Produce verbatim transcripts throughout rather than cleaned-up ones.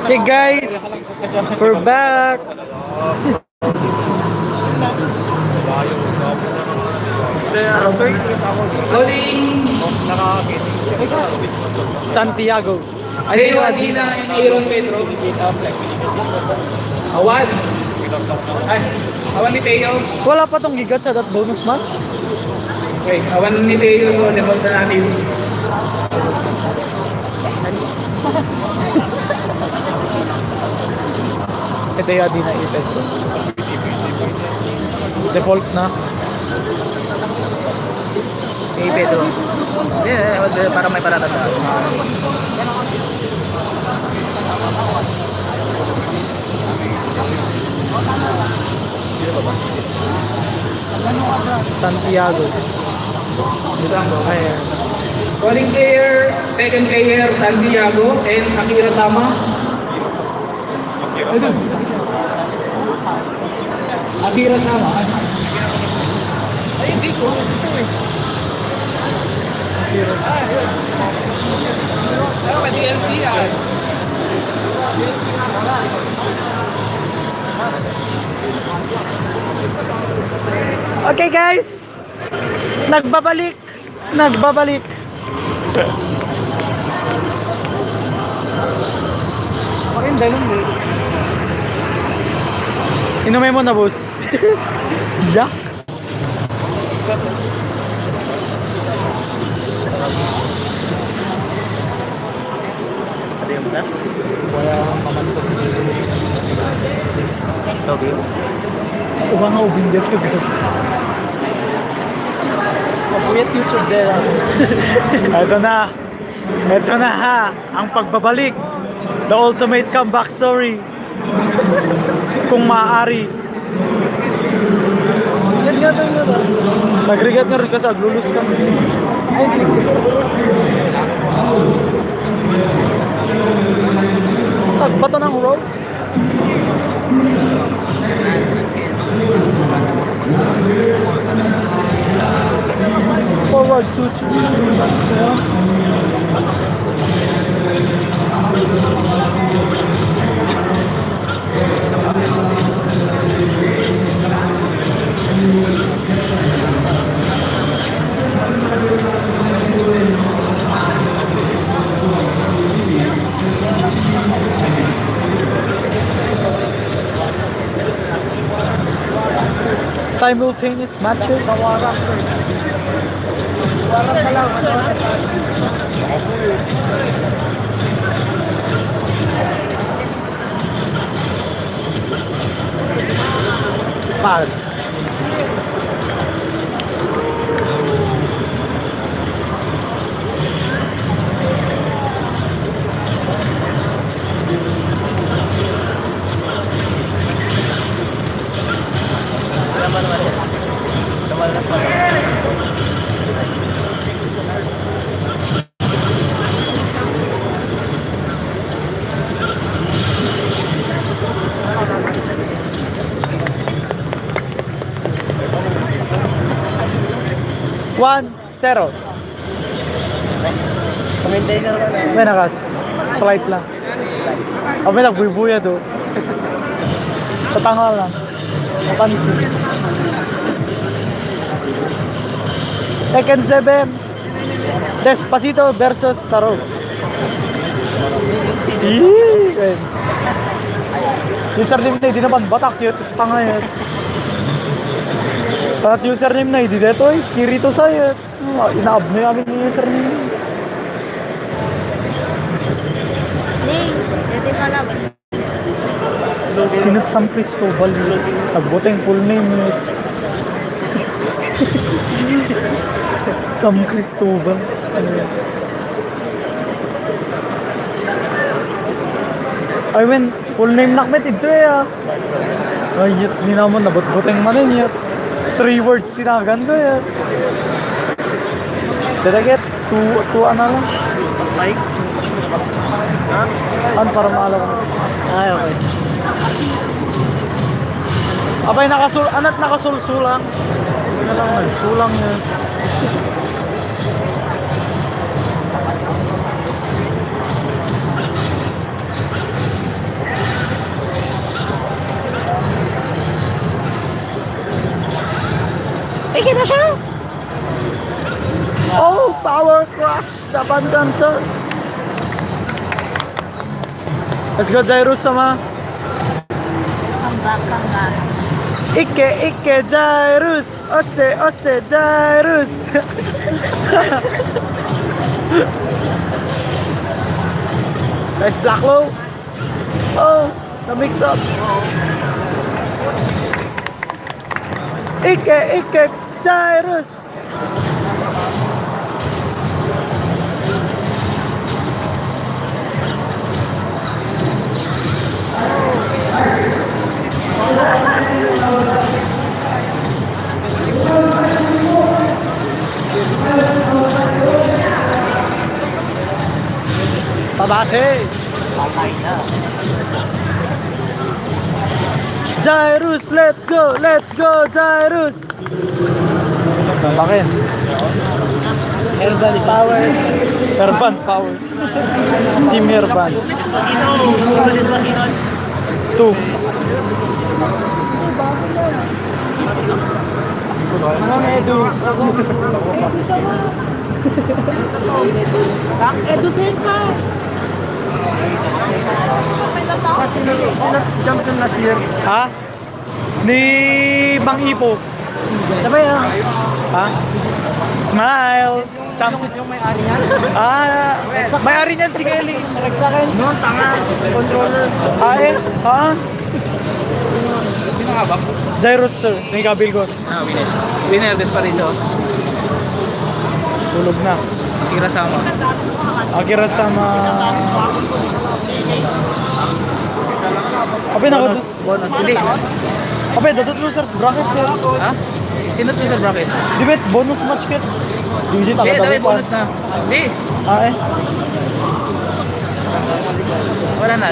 Hey guys, we're back. Calling Santiago. Hey, Adina, and Aaron Pedro. Awan. Ay, awan ni Teo. Wala pa tong gigat sa that bonus man. Okay, awan ni Teo, so, default na natin. Ito yung Adina ipit ko. Default na. Ipit, oh. Hindi, eh, para may palatandaan. Santiago. Ayan. Calling player, second player, Santiago and Akira Sama. Akira Sama. Ay, hindi ko. Ito eh. Akira. Ah, yun. Pero may D L C yan. Okay, guys, nagbabalik, nagbabalik. Pakinda nun, eh. Inumin mo na, boss. Yak. Ada yang benar? Wala akong mamansin. Ikaw, Bill? Uwa nga ubing dito, Bill. Mabuyat YouTube dira. Ito na. Ito na ha. Ang pagbabalik. The ultimate comeback story. Kung maaari. Nagrigat nga rin kasi aglulus ka. Ay, di. Tagbato ng rope. Forward two two. Simultaneous matches. Pag One zero. Maintainer ka na. May nakas. Slight lang. Kami nagbuybuya to. Sa tangal lang. Mapansin. Tekken seven. Despacito versus Tarog. Ih, eh. Username na, di naman batak yun. Tapos pangayat. At username na, di dito eh. Kirito sa yun. Ah, inaab na yung aming username. Ning, dito yung kalaban. Sinat San Cristobal. Agbuteng full name, eh. San Cristobal. I mean, full name nak met ito eh, ah. Ay, yun, ni naman, nabutbuteng man yun, yun. Three words. Sinagan ko yan. Dadaget, two, two ano lang. Like? Ha? An para maalam ko. Ay, okay. Abay, nakasul-, anat nakasulsulang. Hindi na lang nagsulang yan. Ike na siya. Oh, power crush, the Bandan, sir. Let's go, Jairus, sama. Ang bakang nga. Ike, ike, Jairus. Ose, ose, Jairus. Nice block low. Oh, na-mix up. Ike, ike, Jairus. Tabase. Jairus, let's go, let's go, Jairus. Bakit? Herbal power. Herbal power. Team Herbal. Two. Mga Edu. Kang Edu Senpa. Sino, sino champion last year? Ha? Ni Mang Ipo. Sabay, ah. Ha? Smile. Champion. Yung may-ari niyan. Ah, may-ari niyan si Kelly. Noon, tanga. Controller. Ah, eh? Ha? Sino nga ba? Jairus, sir. Ni Gabilgon. Ah, winner. Winner, Desparito. Tulog na. Akira Sama. Akira Sama. Abi na ko. Bonus, bonus. Hindi. Abi, dapat losers bracket, sir. Ha? Sino to, sir, bracket? Di ba bonus match ket? Di, di, Hindi, taga-, taga- bonus na. Hindi. Ah, eh. Wala na.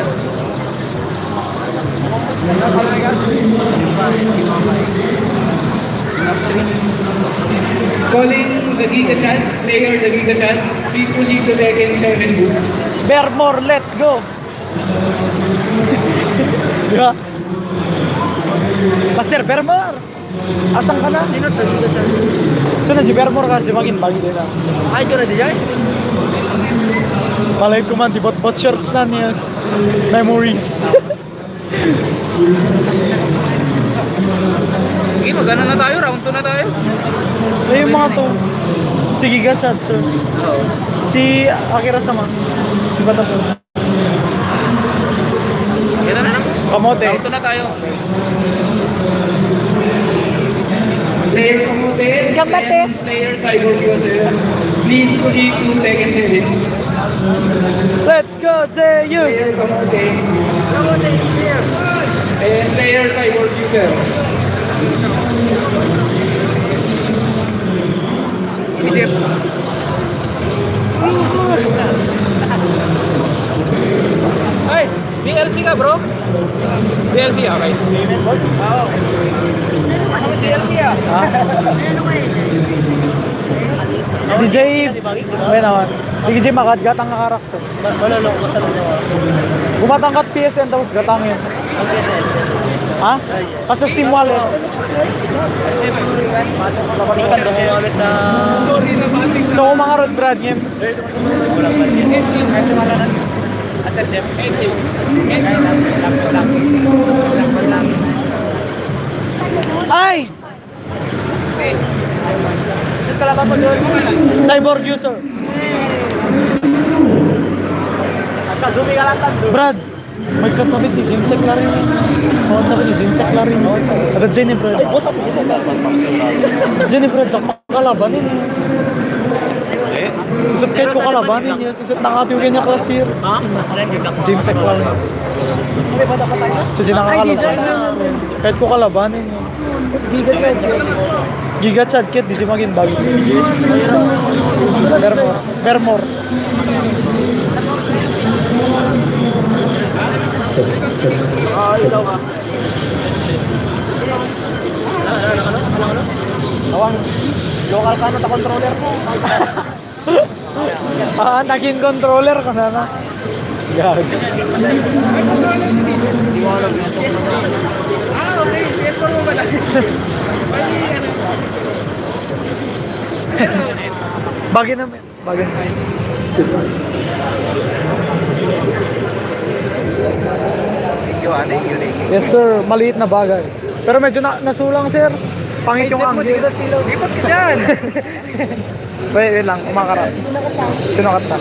Calling the Giga Chad, player the Giga Chad, please proceed to Tekken seven booth. Bermore, let's go! Di ba? Master Bermore! Asan ka na? Sino to? Sino to? Sino si Bermore ka? Si Magin Bagay na. Ay, ito na di yan? Palay ko man, di bot-bot shorts na niya. Memories. Sige, mag-ano na tayo? Round two na tayo. Eh, yung mga to. Sige, Giga Chad, sir. Oo. Si Akira Sama. Di ba tapos? Yan na lang. Kamote. Round two na tayo. Player Kamote. Kamote. And player Cyborg User. Please proceed to second series. Let's go, Zeus! Player Kamote. And player Cyborg User. Egypt. Ay, D L C ka, bro? D L C, okay. Oo. Ano D L C, ah? Ha? D J, may naman. D J makadgatang nga karakter. Ba-, balalo ko sa lugaw, ah. Gumatang ka P S N tapos gatangin. Ang P S N. Ha? Ay, Kaso Steam Wallet. Steam Wallet na. So, mga rod brad ngayon. Ay! Cyborg User. Brad, may katsabit ni James Clarin. Oh, sabi ni James Clarin. Ada Jenny, Brad. Ay, boss, ako, boss, ako. Jenny, Brad, tsaka kalabanin. Eh? Isut kahit ko kalabanin, yes. Isut na nga tiyo kanya klasir. Ha? James Clarin. Sa Jenny nakakalaban. Kahit ko kalabanin, yes. Giga Chad. Giga Chad, kit, di siya maging bag. Bermore. Bermore. Ah, ikaw ka. Lokal ka na ta controller mo. Ah, naging controller ko na na. Gag. Bagay na, bagay na. Yes, sir. Maliit na bagay. Pero medyo na, nasulang, sir. Pangit yung angle. Ipot ka dyan. Wait, wait lang. Kumakarap. Sunakat na.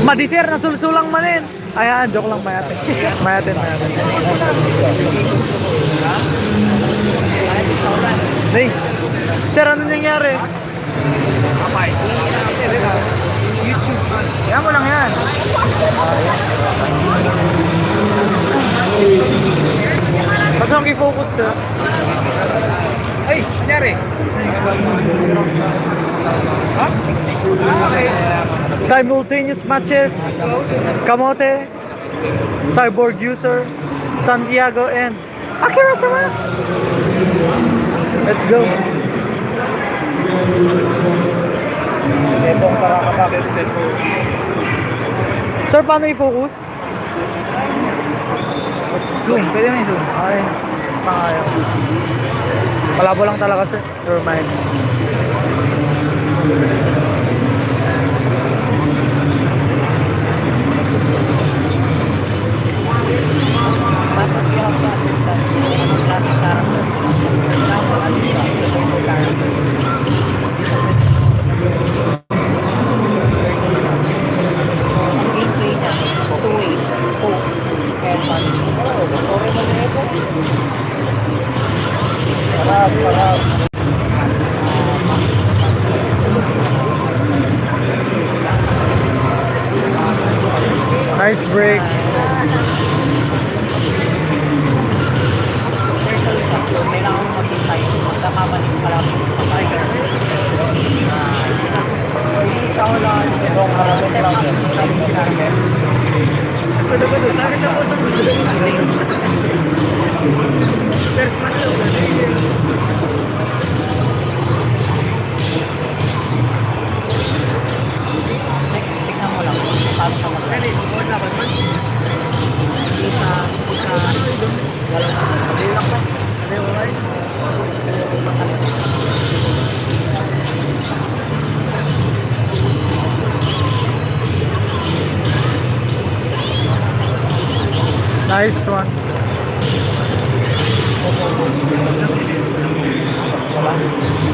Madi, sir. Nasulsulang manen. Ay, ah, joke lang, mayatin. Mayatin, mayatin. Hey, sir, ano nangyari? YouTube. Yan mo lang yan. Basta ang i-focus, sir. Ay, nangyari? Ha? Ah, okay. Simultaneous matches. Kamote, Cyborg User, Santiago, and Akira-sama. Let's go. Sir, paano i-focus? Zoom, pwede mo i-zoom. Ay, pangayo. Malabo lang talaga, sir. Never mind. Nice break. Tignan mo lang kung paano ka mag- Kita, kita, wala na. Nice one.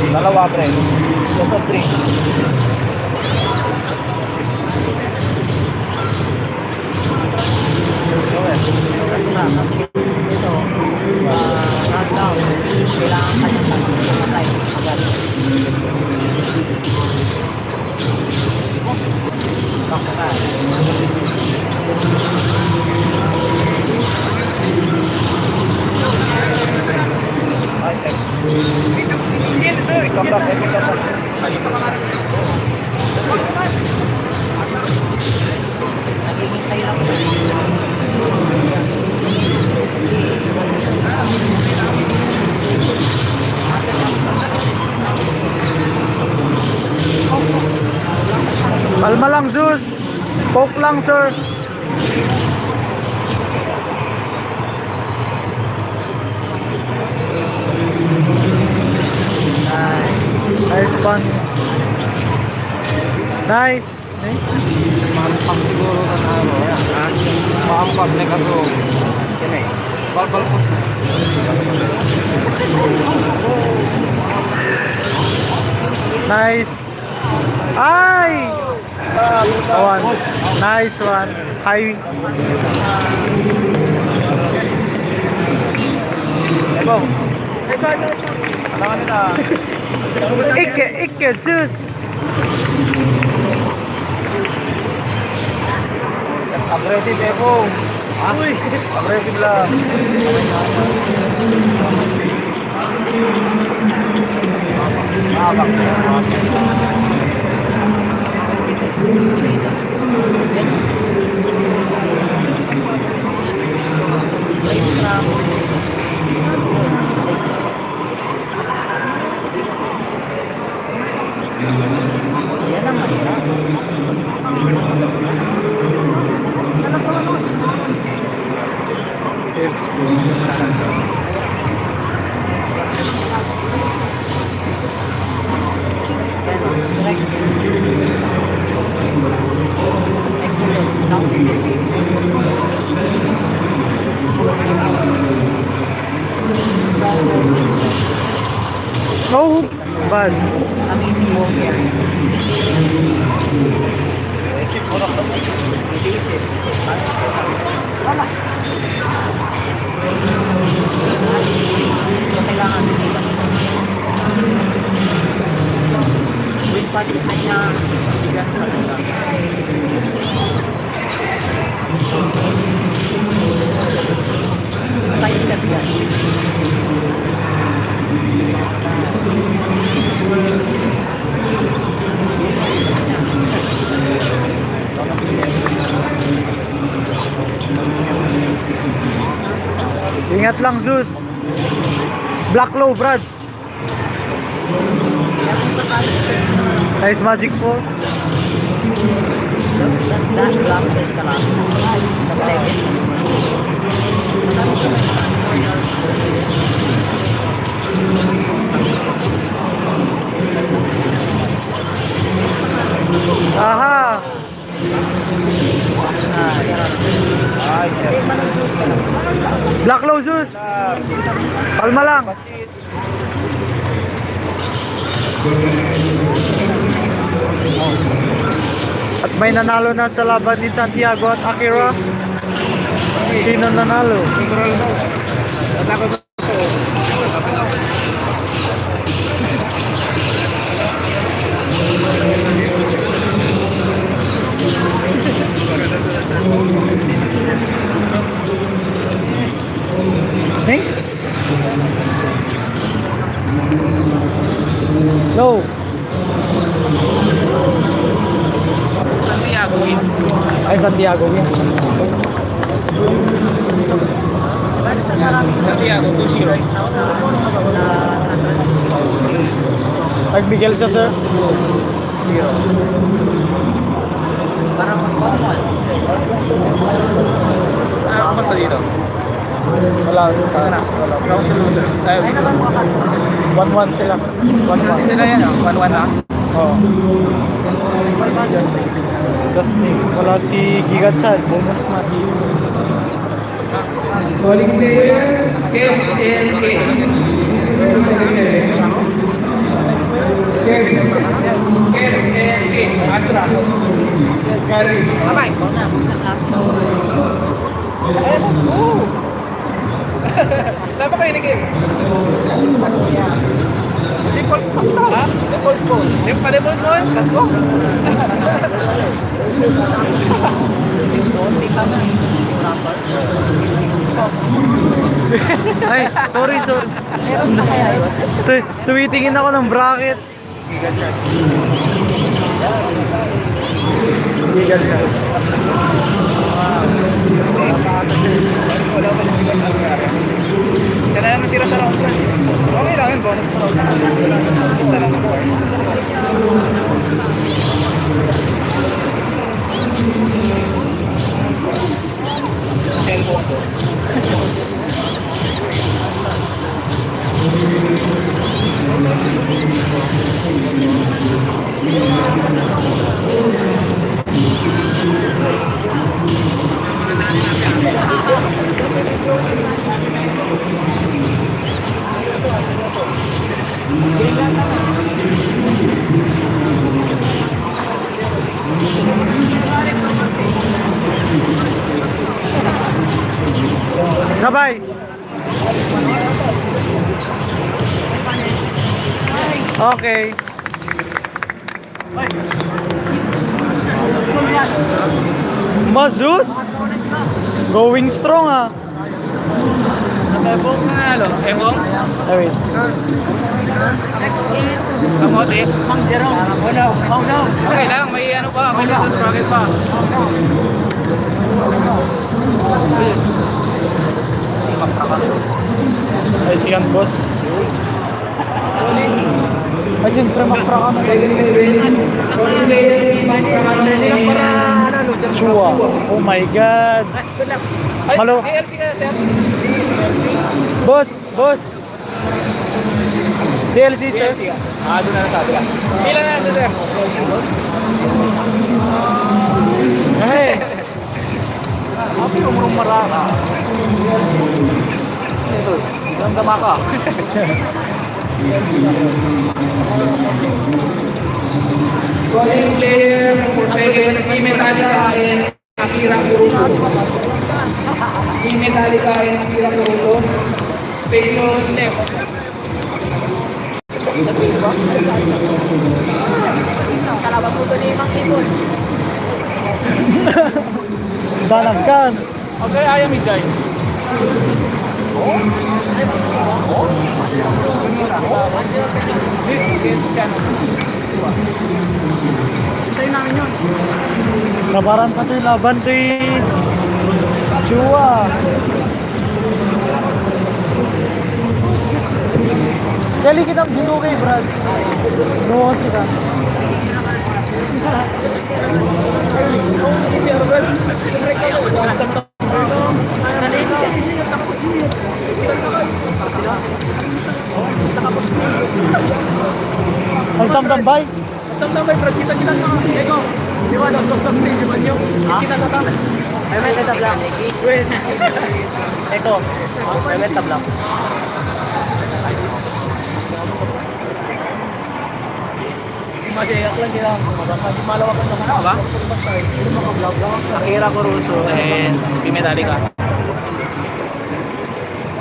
Dalawa, pre. Isa sa three. Ito, ah, countdown. Kailangan ka niya pag pumatay. Agad. Bakit? Ay, ay. Ikaw ba? Ikaw ba? Kalma lang, Zeus. Coke lang, sir. Nice fun. Nice. Eh? Mampang siguro na ano. Ha? Mampang na kaso. Yan eh. Balbal po. Nice. Ay! Awan. Nice one. Hi. Ikaw. Alangan nila. Ikke, ikke, sus. Aggressive, Ebo. Ha? Uy. Aggressive lang. Oh, bad. Kailangan dito. Uy, pati kanya, bigat pa rin. Tayo na bigat. Ingat lang, Zeus. Black low, Brad. Nice magic four. Aha. Black low, Zeus. Palma lang. At may nanalo na sa laban ni Santiago at Akira. Sino nanalo? Eh? No. Santiago win. Ay, Santiago win. Santiago, two zero. Nagbigil siya, sir. Zero. Parang one one. Ah, kumusta dito? Wala, sa taas. Wala. Round two, sir. Ay, one one sila. One one. Sila yan, oh. One one na. Oh. Justin. Justin. Wala si Giga Chad. Bonus match. Calling player, Kevs N K. Kevs, Kevs N K. Astra. Gary. Abay. Ayan, oh. Dapat kayo ni Kevs. Default po. Ha? Default po. Yung pa-default mo, tatlo. Ay, sorry, sorry. Tu-, tumitingin ako ng bracket. Kailangan natira sa round one. Okay lang yun, bonus round. Salamat. Sabay. Okay. Mazus? Going strong, ah. Ebong na, alo. Ebong? Ay, wait. Kamote? Mang Jerome. Oh, no. Oh, no. Okay lang, may ano pa, may bonus bracket pa. Ay, siyan, boss. Ay, siyempre, makra ka na. Chua. Oh my God. Hello. Ay, L C ka, sir. Boss, boss. D L C, sir. D L C ka? Ah, doon na lang sa atin. Pila na lang, sir? Eh. Abi, umurong marara. Ito, ang damaka. Calling player for second, Team Metallica and Akira Kuroto. Team Metallica and Akira Kuroto. Picture left. Kalaban mo to ni Mang Ibon. Danagkan. Okay, I am Ijay. Oh? Oh? Kabaran pa to'y laban to'y Chua. Dali kitang dito kay Brad. No, sika. Ang tambambay. Ang tambambay, Brad, kita-kita na. Eko. Di ba, nagpapag-, di ba, nyo? Ha? Kita na tayo. Ay, may kita lang. Wait. Eko. Ay, may tabla. Madiyak lang sila. Mabasa, di malawakan na. Ano ba? Akira Kuroso and Team Metallica.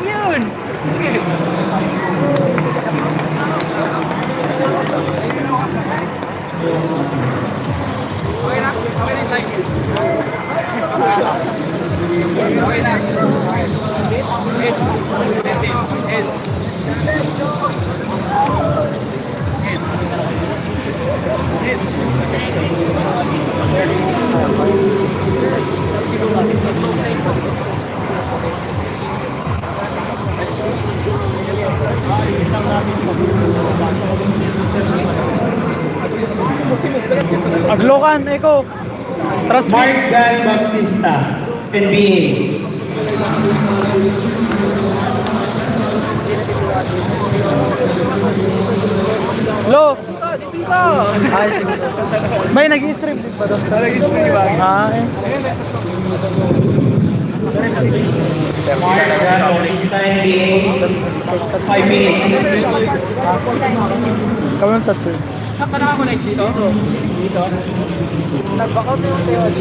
Yun! Okay na? Okay na yung time. Okay na. End. End. Aglokan, Eko. Trust me. Mark John Baptista, N B A. Hello. Ay, sige. May nag-i-stream din ba doon? Nag-i-stream ba? Ah, eh. Mark John Baptista, N B A. Five minutes. Kami ang tatlo. Saan ka nakakonect dito? Dito. Nagback out yung T O D.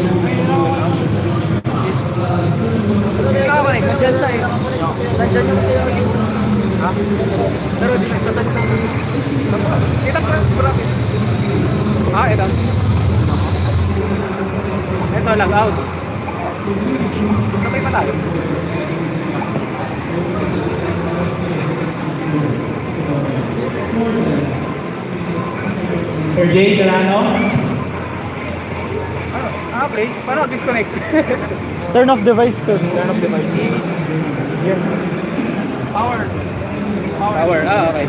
Nakakonect. Nandiyan sa eh. Nandiyan yung T O D. Ha? Pero di nagsasalita. Kita ko yung bracket. Ah, ito. Ito, log out. Sabay pa tayo. Sir Jay Delano? Ah, okay. Paano disconnect? Turn off device, sir. Turn off device. Yan. Power. Power. Power. Ah, okay.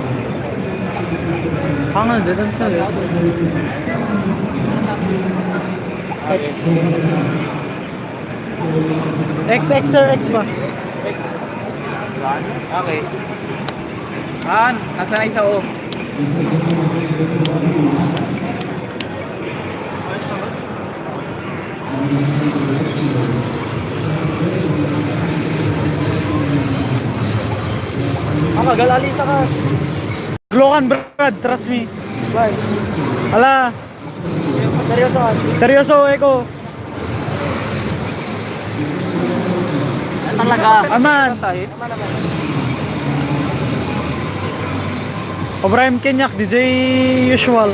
Hangal din ang sir. X, X, sir, X pa. X. X one? Okay. Ah, nasa na isa, oh. Ah, magal, alisa ka. Glokan, Brad, trust me. Why? Ala. Seryoso, ah. Seryoso, Eko. Talaga. Aman. Ibrahim Kenyak, D J Usual.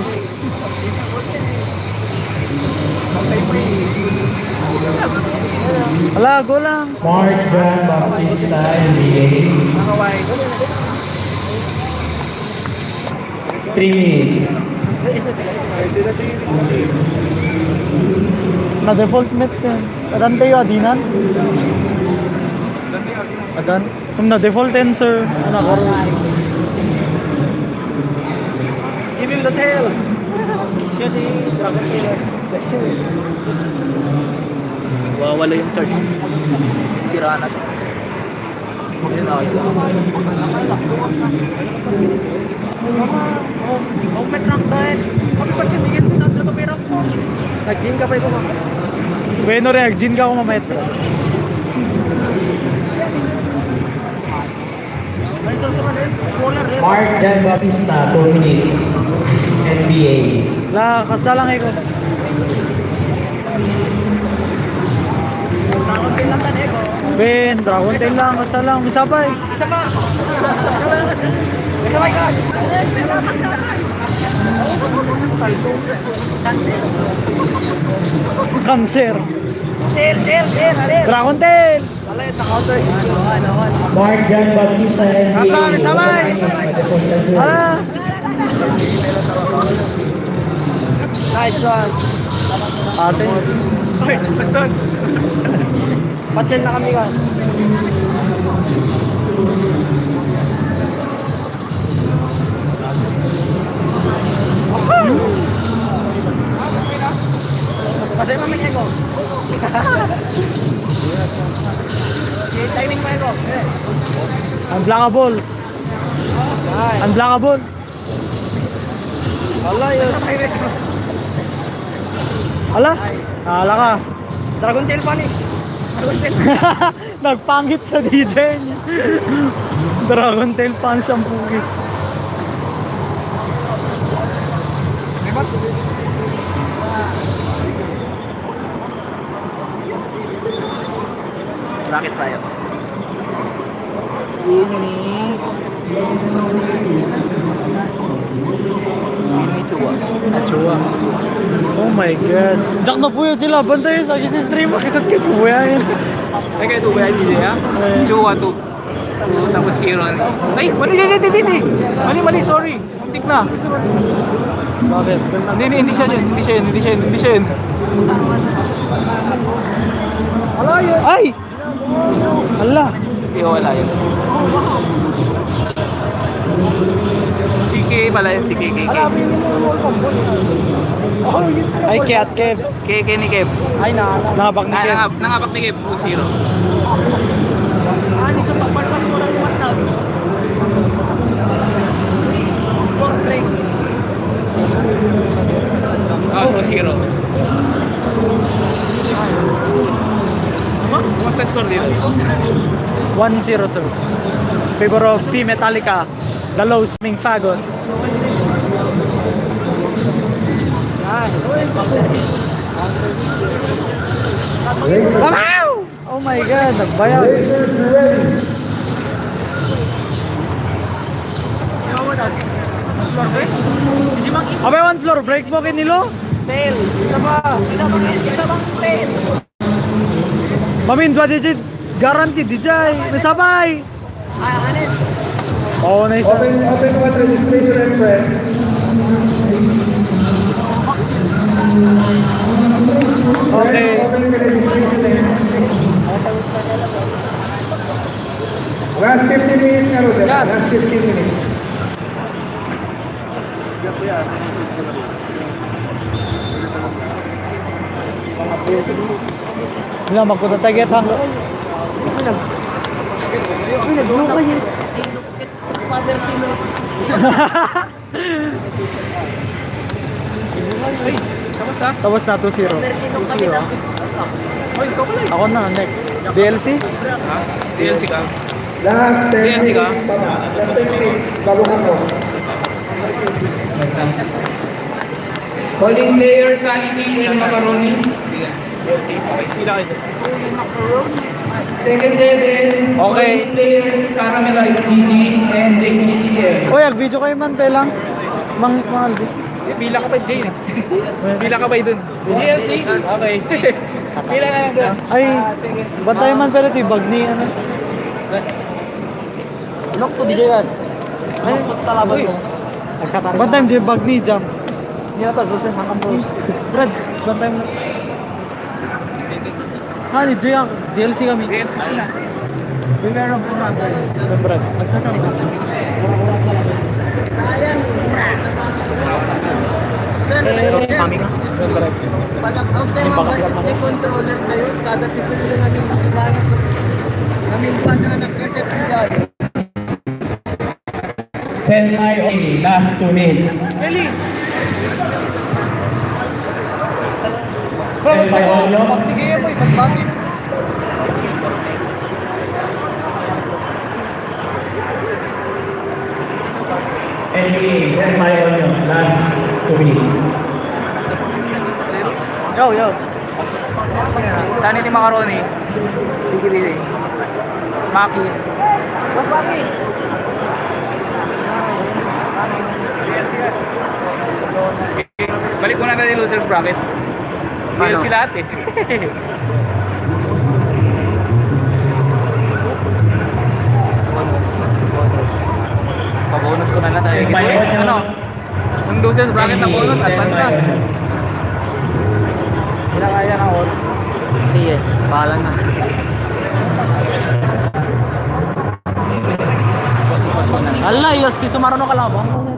Ala, go lang. Mark John Baptista, N B A. Three minutes. Na-default met yan. Adan tayo, adinan? Adan? Kung na-default yan, sir. Ano ka? Give him the tail. Siya di Dragon Slayer. Wawala yung charge. Sira na to. Yun, okay. Mama, oh, oh, may truck dahil. Kami pa siya, hindi na, ano, may ramp mo. Nag-gym ka pa, ikaw, mama. Bueno, re, nag-gym ka, ako, mamaya. Ay, susunod, eh. Corner, eh. Mark Jan Baptista, two minutes, N B A. La, kasta lang, ikaw. Ben, Dragon Tail lang, basta lang, isa pa eh. Isa pa. Isa pa, ikaw. Cancer. Tail, tail, tail, tail. Dragon Tail. Mark Jan Baptista, N B A. Nasaan? Sabay. Ah. Nice one. Ate. Ay, basta. Patsel na kami ka. Patay mo, Miguel, go. Timing mo, go. Unblockable. Unblockable. Wala yun. Ala? Ala ka. Dragon Tail pa ni. Dragon Tail. Nagpangit sa D J niya. Dragon Tail pa ang sampugi. Rocket Fire. Ini. Ini Chua. Ah, Chua. Oh my God. Diak napuyod sila. Bantay sa akin si stream. Makisat kayo, buyayin. Ay, kayo, buyayin, di ya? Eh. Chua, two. Two, tapos zero. Ay, mali, mali, mali, mali. Mali, mali, sorry. Muntik na. Bakit? Hindi, hindi, hindi siya yun. Hindi siya yun. Hindi siya yun. Hindi siya yun. Ala, yun. Ay! Ala. Hindi, wala yun. C K pala yun, C K, K K. Ala, abinin mo yung World Cup, boy. Oh, yun. Ay, Kiat Kebs. K K ni Kebs. Ay, na, na. Nangabak ni Ah, Kebs. nangab-, nangabak ni Kebs, two zero. Ah, di sa pagpalpas ko lang yung mas sabi. Four three. Ah, two zero. Ano? Kumusta score dito? One zero, sir. Favor of P Metallica. The Low Swimming Fagot. Wow! Oh my God, nagbayaw. Abay, one floor break mo, kinilo? Tail. Isa pa. Isa pa. Isa pa. Tail. Mamin, dua digit guaranteed, D J. May sabay. Ah, ano yun? Oo, na isa. Open, open naman registration, friend. Okay. Open the registration. Last fifteen minutes na, Rodel. Last fifteen minutes. Wala, magkutatagit hang. Uy, nag-, uy, nag-blue ka yun. Father Pino. Ay, tapos na? Tapos na, two zero. Father Pino pa din ang Uy, ikaw pala eh. Ako na, next. D L C? Ha? D L C ka? Last ten D L C ka? minutes pa ba? Last ten minutes. Bago ka po. Calling players, Sanity and Macaroni. Pila kayo? Tekken seven, Okay. Calling players, Caramelize G G and J P C M. Oy, ag-video kayo man, pelang. Mang, Mang Alvin. Eh, pila ka pa, Jay, na? Pila ka pa, idun? D L C? Okay. Pila na lang, boss? Ay, Ah, sige. Bantay man pala ti bag ni, ano? Boss. Look to D J, boss. Ay. Look to talaban Uy. mo. Bantay man ti bag ni Jam. Hindi na to, susunod, hanggang boss. Brad, bantay mo. Ah, ni Jay, ah, D L C kami. Siyempre, ano, siyempre. Nagtatari ka. Sir, Eh, sir, kami nga. Siyempre. Pag-out tayo Yung mga bakas kasi lang. Controller kayo, kada pisilyo namin, kailangan namin pa na nag-reset dyan. Send my only last two minutes. Eli! Send my only. Pagbigay mo, ipagbagay. Eli, send my only last two minutes. Yo, yo. Saan iti macaroni? Sige, sige. Maki. Boss Maki. Balik muna natin yung losers bracket. Ano? P L C lahat eh. Bonus. Bonus. Pabonus ko na lang tayo. Ano? Ang losers bracket na bonus, advance na. Hindi na kaya ng oras. Sige, bahala na. Ala, yos, ti sumaruno ka lang, bang?